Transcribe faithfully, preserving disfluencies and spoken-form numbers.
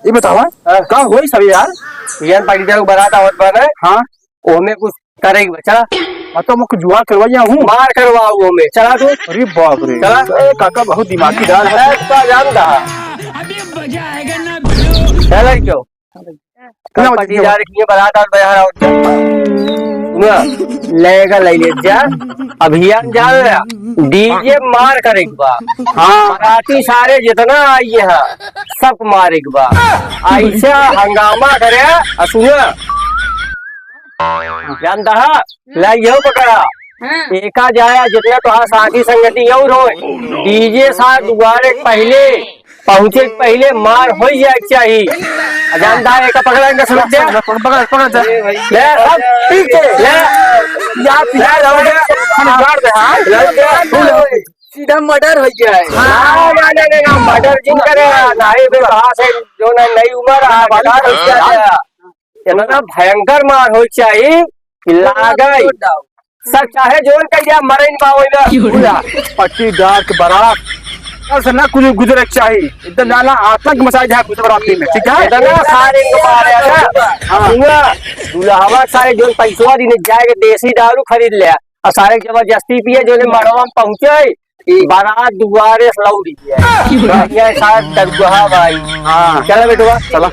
ये बतावा, हाँ। का होई सब यार? यार, पाटीदार के बारात आवत बा ना? हाँ। ओमे कुछ करे के बा, चला। हाँ, तो मैं कुछ जुगाड़ करवाइया हूँ। मार करवाओ ओमे, चला तू। अरे बाप रे। चला। ए, काका बहुत दिमागी दार है। अरे, तो जान दा। चला क्यों? ना, कल पाटीदार की बारात आवत बा यार, और क्या? सुना, लेगा ले ले जा। अभियान जा रहा। डीजे मार करे के बा। हाँ। बाराती सारे जितना आई है, सब मारे के बा। ऐसा हंगामा करे, आ सुना, जानता है, ला यो पकड़ा। हाँ। एका जाया जितना तोहार साथी संगति और होए, डीजे साथ दुआरे पहले पहुँचे के पहिले मार होइ जाए के चाही। आ जानता है, एका पकड़ा, इनका समझ जा। पकड़, पकड़, पकड़ जा। ले, सब पीछे। ले, या पीछे जाओगे, हम गाड़ दे, हाँ? लग गया। सीधा मर्डर होइ जाए। हाँ, ना, ना, ना, ना, मर्डर जिन करे, ना, ये फिर कहाँ से जो ना नई उम्र आ, मर्डर होइ जाए। इतना भयंकर मार होइ चाही कि लागई। सब चाहे जोन कह दिया, मरे न पावे ना। पूरा पट्टीदार के बारात कल से ना कुछ गुजरे के चाही। एकदम जाना आतंक मचाई जाए कुछ बराती में, ठीक है? इतना सारे इनको मारे ना। हाँ। सुना, दुल्हवा सारे जोन पैसवा दिन जाए के देसी दारू खरीद ले, और सारे जबरदस्ती पिए, जो ने मड़वा में पहुँचे, बारात दुआरे से लौट गया। ये साथ दरुआ भाई। हाँ। चला बेटवा, चला।